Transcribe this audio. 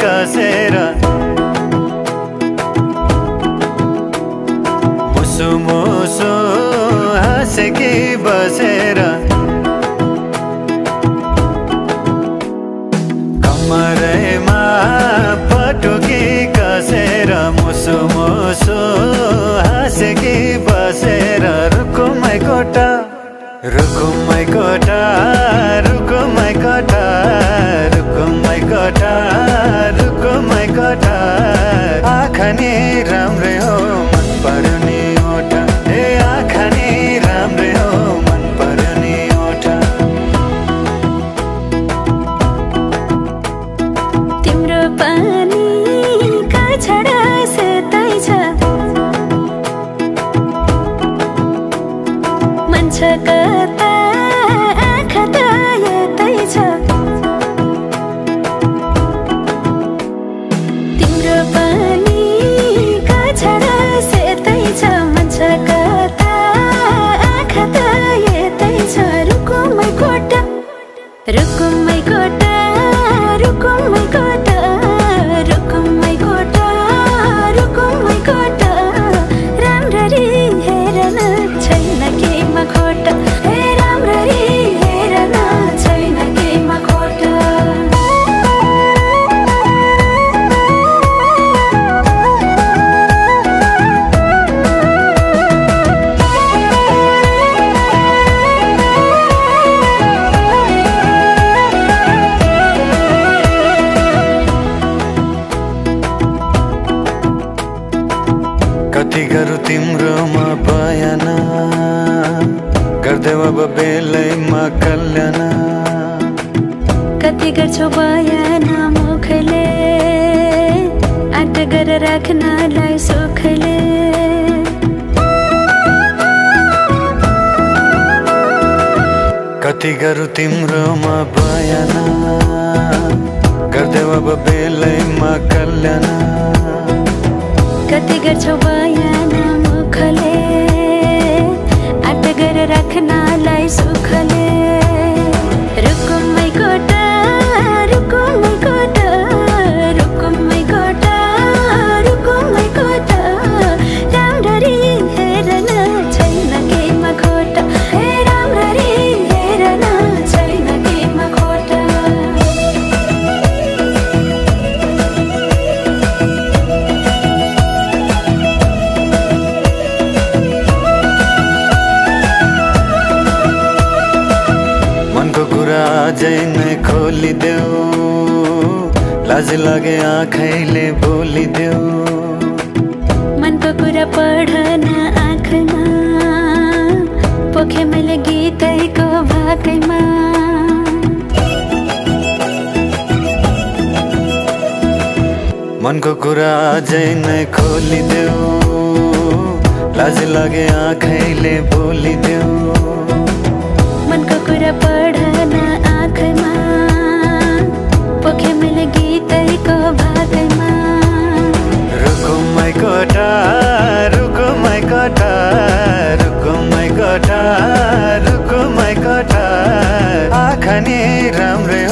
कसेर मुसु मुसु हाँसेकी बसेर कमरैमा पटुकी कसेर मुसु मुसु हाँसेकी बसेर रुकुमै कोटा रुकुमै कोटा रुकुमै कोटा रुकुमै कोटा रुकुमै कोटा आँखा नि राम्रै हो मन पर्यो नि ओठा ए आँखा नि राम्रै हो मन पर्यो नि ओठा तिम्रो पानी का छडा सेतै छ मन छ कता आँखा त यतै छ तिम्रो पानी का छडा सेतै छ मन छ कता आँखा त यतै छ रुकुमै कोटा रुकुमै कोटा रुकुमै कोटा रुकुमै कोटा रुकुमै कोटा राम्ररी हेर्न छैन केमा खोटा हे राम्ररी हेर्न छैन केमा खोटा कति गरौँ तिम्रोमा बयान गर्दै अब बेलैमा कल्याण कति गर्छौ बयान मुखले आँट गरेर राख्नलाई सुखले कति गरौँ तिम्रोमा बयान गर्दै अब बेलैमा कल्याण कति गर्छौ बयान मुखले आँट गरेर राख्नलाई सुखले रुकुमै कोटा रुकुमै कोटा रुकुमै कोटा रुकुमै कोटा राम्ररी हेर्न छैन केमा खोटा हे राम्ररी हेर्न छैन केमा खोटा मनको कुरा अझै नै खोलिदेऊ लाज लागे आँखैले बोलिदेऊ मनको कुरा पढ्न आँखमा पोखे मैले गीतैको भाकैमा मनको कुरा अझै नै खोलिदेऊ लाज लागे आँखैले बोलिदेऊ मनको कुरा पढ्न आँखमा पोखे मैले गीतैको भाकैमा रुकुमै कोटा रुकुमै कोटा रुकुमै कोटा रुकुमै कोटा आँखा नि राम्रै